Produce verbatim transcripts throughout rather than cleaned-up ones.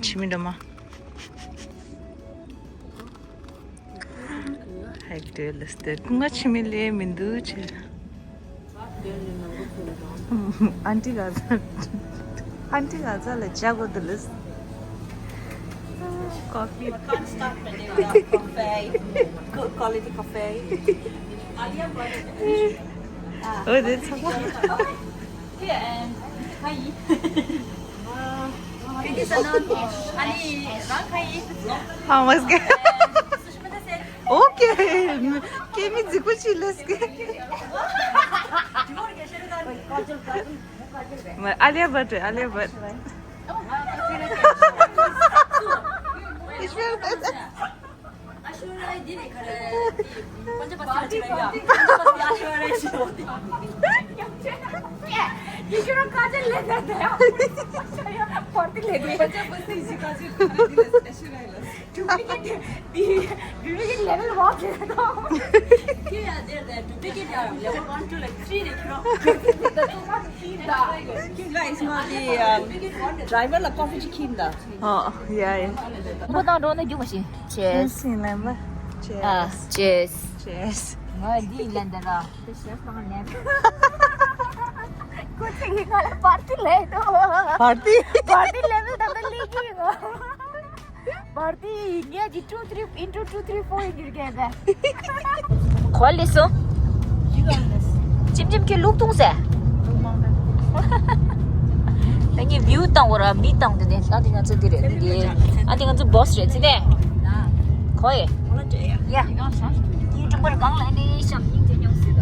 ཕྱི་མི་འགྲོ་མ། ཧེག་ཏུ་ལས་ཏེ་ཀུན་དགའ་ཕྱི་མི་ལས་མི་འདུག་ཅེས། ཨན་ཊི་ག་ཚ། ཨན་ཊི་ག་ཚ་ལ་ཇ་གོ་དུ་ལས། Coffee. Can't stop the coffee. Good quality coffee. Oh, that's. Hi. Hi. How was it? Okay. Can we zikuchi leske? Alia Bhatt, Alia Bhatt. Ishwar Bhatt. Guys, my the um, driver la coffee chicken da. Oh, yeah, yeah. ཁོ་དང་འགྲོ་ན་རྒྱུག་མ་ཤེས། Cheers. ཨ། Cheers. Cheers. ང་འདི་ལན་འདི་ར། ཁོ་ཚིག་གི་ང་ལ་party ལས་དོ། Party? Party ལས་མི་ད་ད་ལི་གི་ང་། Party ངས་ཀྱི་two three into two three four ཡིན་གྱི་རྒྱལ་བས། གོ་ལི་སོ། ཅིམ་ཅིམ་ཁྱེད་ལུག་འཐུང་ཟེ། ད་ངས་view བཏང་བ་ར་མི་བཏང་དུ་ནས་ཨ་དེ་ང་ཚོ་འདི་རེད་འདི། ཨ་དེ་ང་ཚོ་boss རེད་ཚེ་ནས། གོ་ཡེ། ཡ། ངའི་སྒྲུང་པར་གང་ལ་ནི་ཤམ་སྙིང་རྗེ་མྱོང་སྲིད།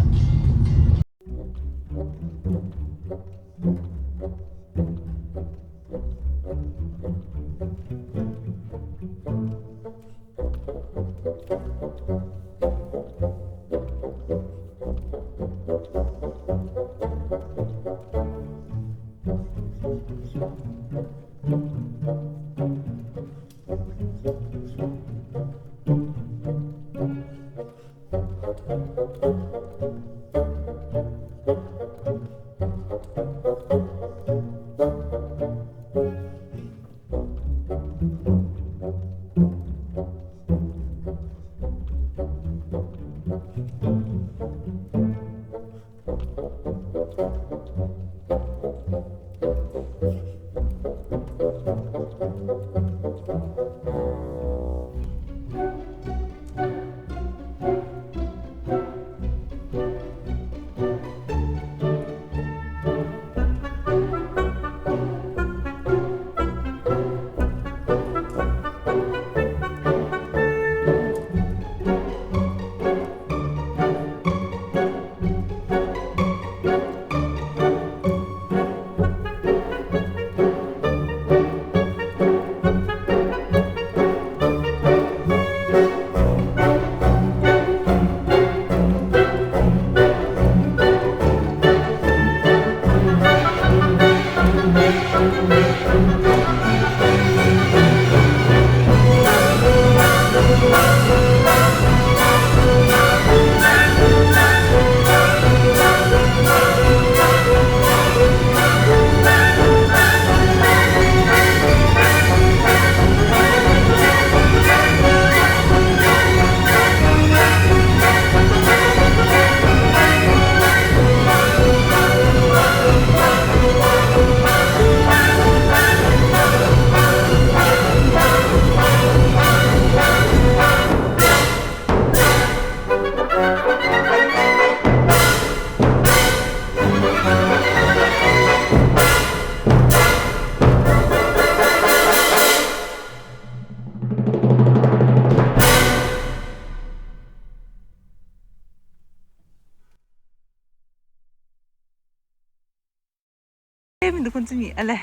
ཨེ་མི་འདུག་ཁོང་ཚོ་གཉིས་ཨ་ལས།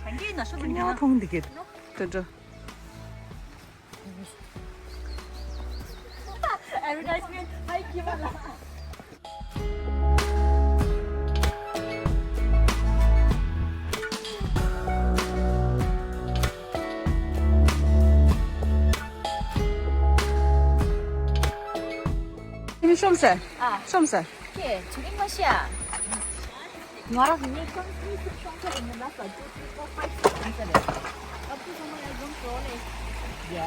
གྲང་གི་ན་ཤོ་ཁོང་ཉལ་ཁོང་འདི་གི་ཏོ་ཏོ། Advertisement. Hi, Kimala. ཤོམ་སེ། ཨ། ཤོམ་སེ། ཀྱེ། ཚུར་རིང་མ་ཤི་ཨ། ང་རང་གི་ཉེ་ཁང་གཉིས་སུ་ཤོང་ཚར་རེད། ང་ལ་ས་two three four five six ཤོང་ཚར་རེད། ཨ་ཁུ་ཚང་ ཆུ་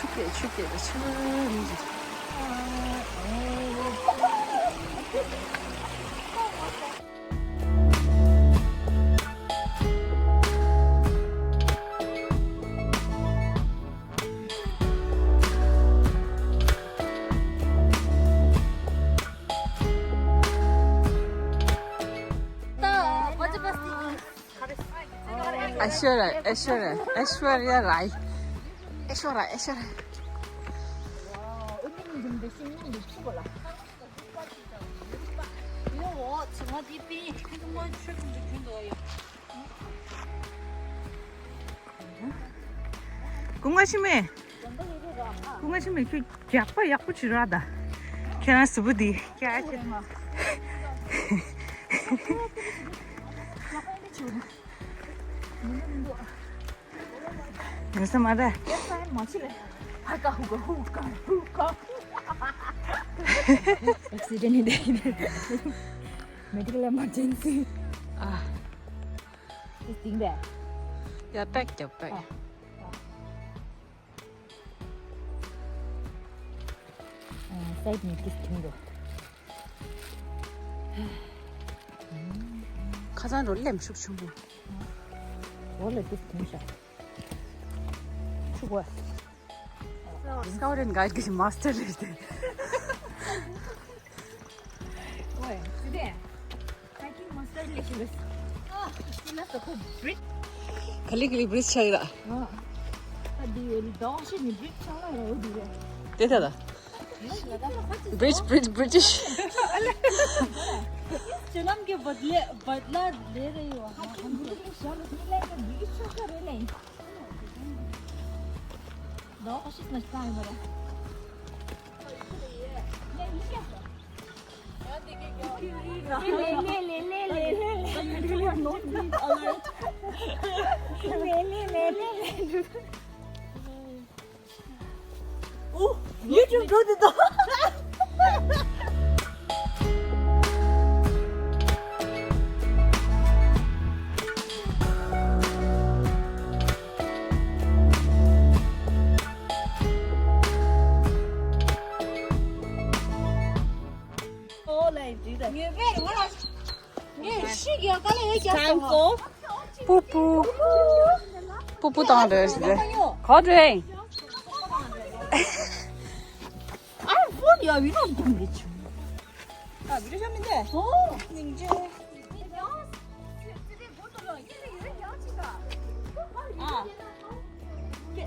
སྐྱེས་ཆུ་སྐྱེས་ཆུ་རིང་རིང་། ऐश्वर्या, ऐश्वर्या, ऐश्वर्या राय। ऐश्वर्या, ऐश्वर्या। ཀུན་དགའ་འཆི་མེད། ཀུན་དགའ་འཆི་མེད་ཁྱོད་རྒྱགས་པ་ཡག་པོ་བྱེད་རོགས་ད། ཁྱེད་རང་གཟུགས་པོ་འདི་སྐྱ་ཁྱེད། ཡོང་ས་མ་རེད། ཧ་ཀ་ཧུ་ཀ་ཧུ་ཀ་ཧུ་ཀ། Accident in the medical emergency. ཨ། This thing there. ཡ་པེག་རྒྱབ་པེག་ཨ། ཨ། སའིཌ་ནས་ཏིས་ཐོན་འགྲོ། ཁ་སང་འགྲོ་སླེམ་ཤུགས་ཆུང་པོ། འོ་ལ་ཏིས་ཐོན་ཤག་ཆུ་བ། Scout and guide གི་མ་སི་ཊར་རེད་དེ། ཨོའི། ཅི་སྟེ། Hiking master ལས་ཤེས་རེད། ཨ། ཅི་ན་ས་ཁོ་bridge། ག་ལེ་ག་ལེ་bridge ཆགས་ཡོད་ར། ཨ། ད་འདི་ཡོད་ལི་དོག་ཤི་ནི་bridge ཆགས་ལ་ར་འོ་འདི་རེད། དེ་ད་ད། Bridge, bridge, British. जन्म के बदले बदला ले रही हो। हाँ, तुम British हो, लेकिन British हो कर रहे नहीं। दो कोशिश नष्टा है मेरा। ངས་ཤི་གི་ཡ་ག་ལ་ཡོད་ཀྱང་སོང་། པུ་པུ། པུ་པུ་བཏང་རེད་ཟེར། ག་རེད། ཨ་ཕོན་ཡ་བི་ལོག་སྒོམ་རེད་བྱུང་། ཨ་བི་ལོག་ཤ་མི་འདས། ཨོ། སྙིང་རྗེ།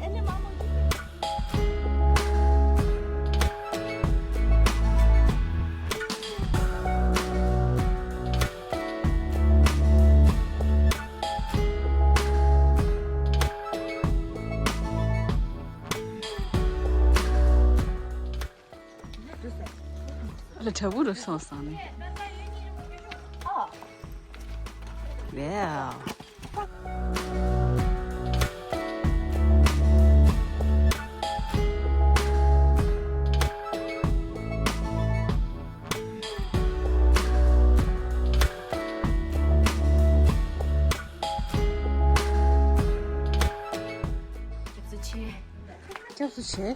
ཨ། ལ་དྲ་བུ་རུ་སོང་སོང་ནས། ཝའོ། སྐྱབས་སུ་མཆི།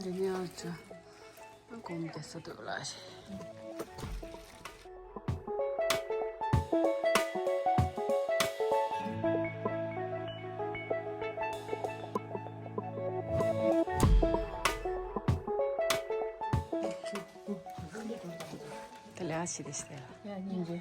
འདི་ནས་ཨ་ཅག་གོམ་རྒྱག་ས་འདུག་ལ་ཞེས། དེ་ལས་ཨ་ཞེས་དེ་ཞེས་དེ་ལ། ཡ་སྙིང་རྗེ།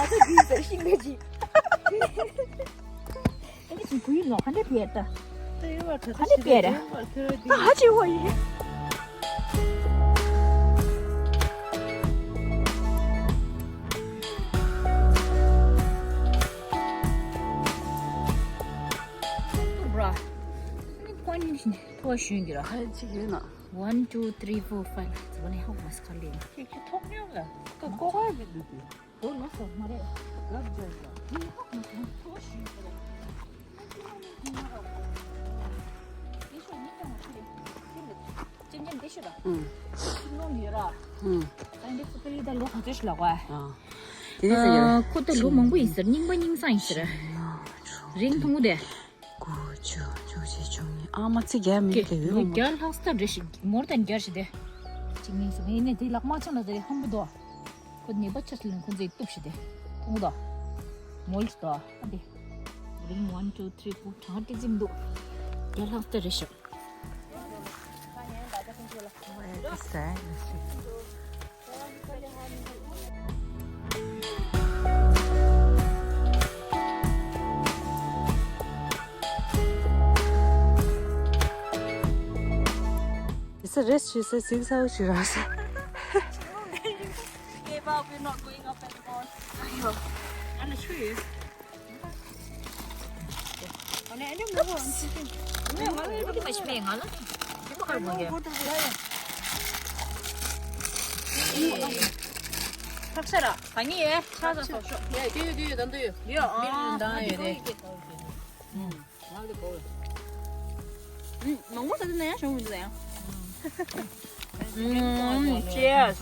ང་ཚོ་འདི་ཟེར་ཤིང་རེད་ཅིག་ཨ་ནི་ཅིག་བུ་ཡིན་ནོ་ག་འདྲ་བྱས་ད། ག་འདྲ་བྱས་ར། ད་ཧ་ཅི་བ་ཡིན། ཨ་ནི་ཐོ་ཞུན་གྱི་ར། ཁ་ཅིག་ཡོད་ན། One, two, three, four, five. ཛི་བ་ནི་ཧོ་མ་སི་ཁ་ལེ། ཁྱེད་ཁྱེད་ཐོག་ཉོ་ག་ཀ་ཀོ་ཀ་བི་འདུག་གི། ཨོ་ལོ་སོ་མ་རེད། གབ་ཇ་ཡོད། ཁྱེད་ཧོ་མ་སི་ཐོ་ཞུན་གྱི་ར། ཅན་ཅན་དེ་ཤོད་ད། ཨུམ། ཅིག་ནོར་ཡོད་ར། ཨུམ། ད་འདི་ཁུ་ཏི་ད་ལོ་ག་ཚོད་ཞིག་ལ་བ། ཨ། དེ་ནས་ཟེར་ཡ། ཁོ་ད་ལོ་མང་པོ་ཡིན་ཟེར། རྙིང་པ་རྙིང་སང་ཡིན་ཟེར། རིང་ཐུང་དེ། དགུ་བཅུ་བཅུ་གཅིག་བཅུ་གཉིས། ཨ་མ་ཚེ་བརྒྱ་མི་དེ་ཡོད་ལོ་མ། བརྒྱ་ལྷག་སྟབས་རེ་ཞིག་མོར་དན་བརྒྱ་ཞིག་དེ། ཅིག་མིན་སོང་ཡིན་ནས་དེ་ལག་མ་ཆང་ལ་དེ་ཧམ་པོ་དོ། ཁོ་ནད་པ་ཆ་སི་ལན་ཁོ་ཚོས་གཏུབ་ཞིག་དེ། ཐུང་དོ། མོལ་ཞིག་དོ། ཨ་དེ། རིང་one, two, three, four གྲངས་ཏི་ཙིམ་འདུག་བརྒྱ་ལྷག་སྟབས་རེ་ཞིག It's a rest, she says, six hours, she runs. Give up, we're not going up anymore. མང་པོ་ཟ་དུས་ན་ཡང་ཞོགས་མི་འདུག་ཡང་། ཨུམ། Cheers.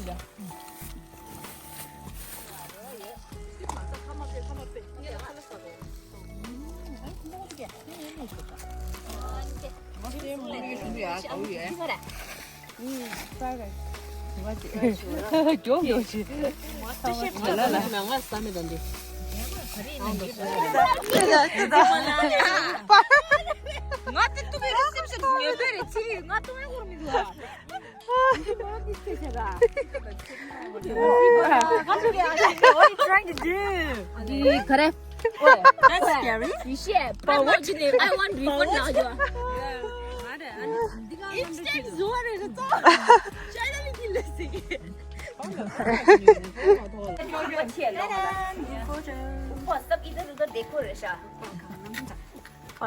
ང་དེ་ཏུ་བེ་རི་སིམ་སི་ཉོས་པའི་རེད་ཚིག་ང་ཏུ་བེ་ཧུར་མི་འདུག་ཨ། What are you trying to do? That's scary. You shit. But what you need? I want refund now. It's just what is it? China little lessy. What's up? Either the decor is. ཨ་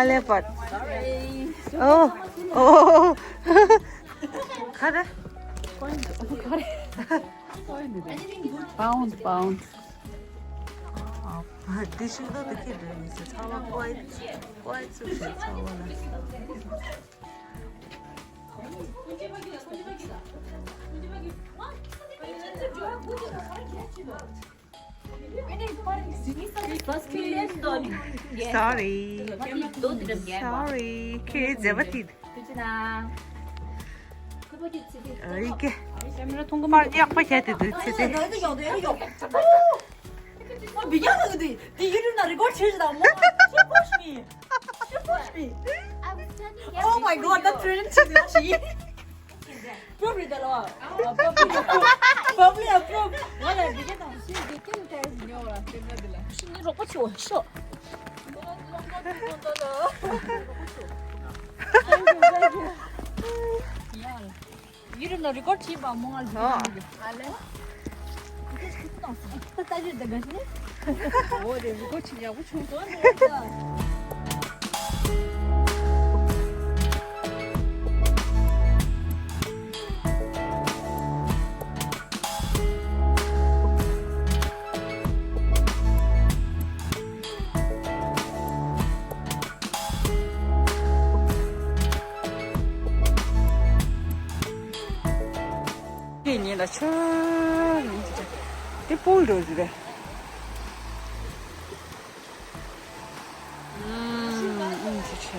ལེ་བར། ཨོ། ཨོ། ག་རེ། Pound, pound. འདི་ཤིང་ཏོག་དེ་ཁྱེད་འདྲ་ཡིན་ཟེར། ཚ་བ་ཀོའི་ཀོའི་ཚུགས་ཤིག་ཚ་བ་ལ། Sorry. Sorry. ཁྱེད་མཛེས་པ་དེ། ཨོ་ཡ་གི། པར་ཡག་པོ་བྱས་ཏེ་འདུག་ཚེ་ཚེ། Oh my god, that's really interesting. Proof རེད་ལ། Public approve. Public approve. ང་ལ་འདི་ག་དང་ཤི་འདི་ཀིན་ཏེ་ཉོ་བ་སེམས་ན་འདི་ལ། ཤི་ནི་རོགས་པ་ཆེ་བ་ཤོག་ཡིན་རུང་ན་རི་ཀོཌ་བྱེད་པ་མོ་ང་ལ་འདི་ག་ཨ་ལེ། འདི་ཁྱེད་ཀྱི་ཏང་སོང་། ད་ལྟ་ཡོད་ད་ག་ཤི་ནི། འོ་རེ་རི་ཀོཌ་བྱེད་ཡག་པོ་བྱུང་སོང་། ཁྱེད་ཉིད་ལ་ཆོས་ཡིན་གྱི་དེ་པུལ་འགྲོ་ཟེར་བས། ཨུམ། ཨུམ་ཆུ་ཆུ།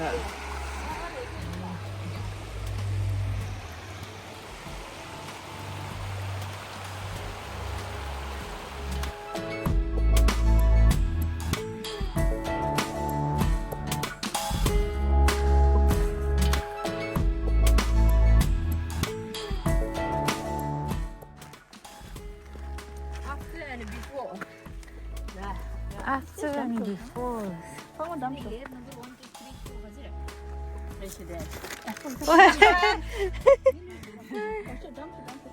After and before. After and before. Layer number one, two, three, four.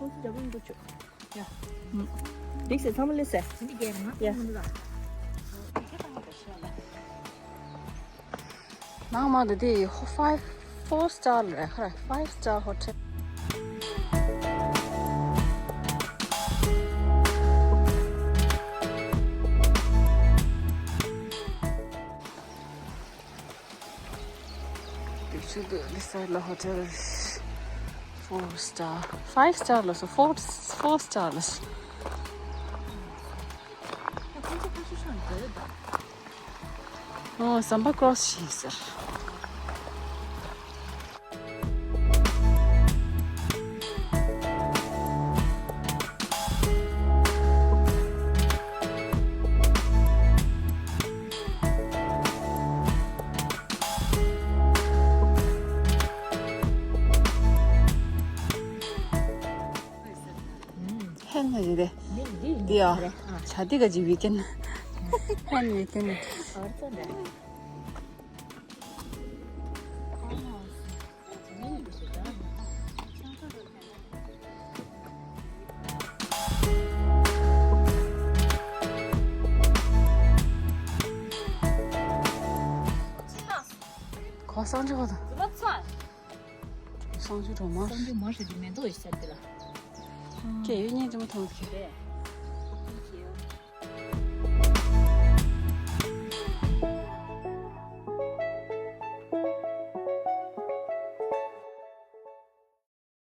ཁོང་ཚོ་འདྲ་པོ་ཡིན་པ་བྱོས། ཡ། འགྲིག་ཟེར་ཚང་མ་སླེབས་ཟེར། འདི་རྒྱལ་མ་ཡ། ནང་མ་དེ་དེ་five four star རེད་ཁ། Five star hotel. དེ་ཚོ་འདུག་འདི་སའི་ལ་hotel four star, five star ལ་སོ། Four, four star ལ་སོ། ཨོ་ཟམ་པ་cross བྱས་ཟེར། ཧན་ཧ་ཡི་རེད། འདི་ཡ། བྱ་འདི་ག་ཅི་weekend། ཧན་weekend། གོ་སང་ཆུ་གོ་དང་། གསང་སྤྱོད་གྲོག་མ། གསང་སྤྱོད་མ་ཧྲ་གི་མེ་ཏོག་ཡོད་ས་དེ་ལ། ཀྱེ་ཡོད་ཉེ་ཅི་མ་མཐོང་ཀྱེ།